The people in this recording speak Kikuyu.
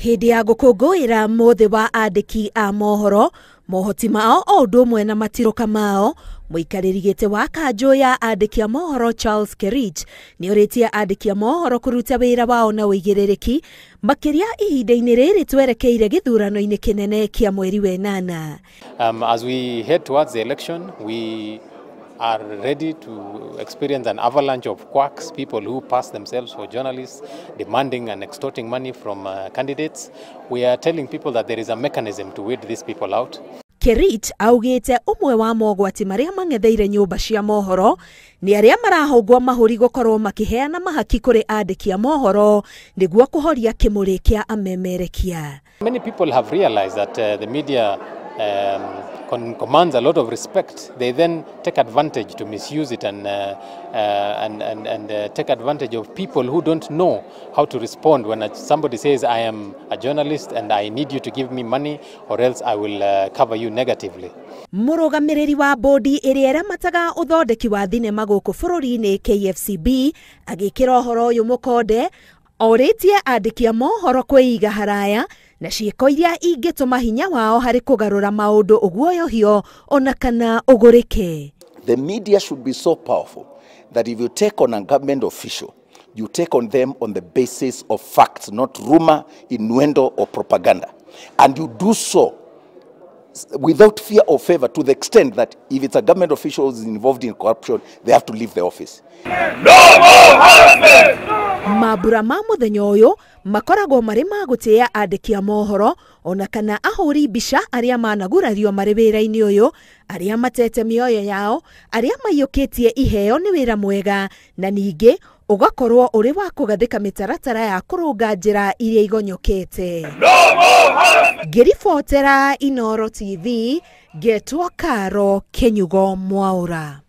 Hĩndĩ ya gũkũngũĩra mũthĩ wa andĩki a mohoro, mohoti mao o ũndũ ũmwe na matirũka mao, mũikarĩri gĩtĩ wa kanjũ ya andĩki a mohoro Charles Kerich nĩorĩtie andĩki a mohoro kũruta wĩra wao na ũigĩrĩrĩki makĩria ihinda-inĩ rĩrĩ twerekeire gĩthurano-inĩ kĩnene kĩa mweri wenana. As we head towards the election, we are ready to experience an avalanche of quacks, people who pass themselves for journalists, demanding and extorting money from candidates. We are telling people that there is a mechanism to weed these people out. Kerich augĩte ũmwe wa mogwati marĩa mang'etheire nyũmba cia mohoro nĩ arĩa marahũngwo mahũri gũkorwo makĩheana mahaki kũrĩ andĩki a mohoro nĩguo kũhoria kĩmũrĩ kĩa amemerekia. Many people have realized that the media commands a lot of respect. They then take advantage to misuse it and take advantage of people who don't know how to respond when somebody says, I am a journalist and I need you to give me money or else I will cover you negatively. Mũrũgamĩrĩri wa bodi ĩrĩa ĩramataga ũthondeki wa thinema gũkũ bũrũri-inĩ KFCB agĩkĩra ũhoro ũyũ mũkonde orĩtie andĩki a mohoro kwĩiga haraya na ciĩko iria ingĩtũma hinya wao harĩ kũgarũra maũndũ ũguoyohio ona kana ũgũrĩke. The media should be so powerful that if you take on a government official, you take on them on the basis of facts, not rumor, innuendo or propaganda. And you do so without fear or favor, to the extent that if it's a government official who's involved in corruption, they have to leave the office. No more harassment! Mambura ma mũthenya ũyũ makoragwo marĩ ma gũtĩĩa andĩki a mohoro ona kana ahũri mbica arĩa managurario marĩ wĩra-inĩ ũyũ, arĩa matete mĩoyo yao, arĩa maiyũkĩtie iheo nĩ wĩra mwega, na ningĩ ũgakorwo ũrĩ wa kũgathĩka mĩtaratara ya kũrũnga njĩra iria igonyokete. Ngĩribotera Inooro TV, ngetwo Karo Kĩnyugo Mwaũra.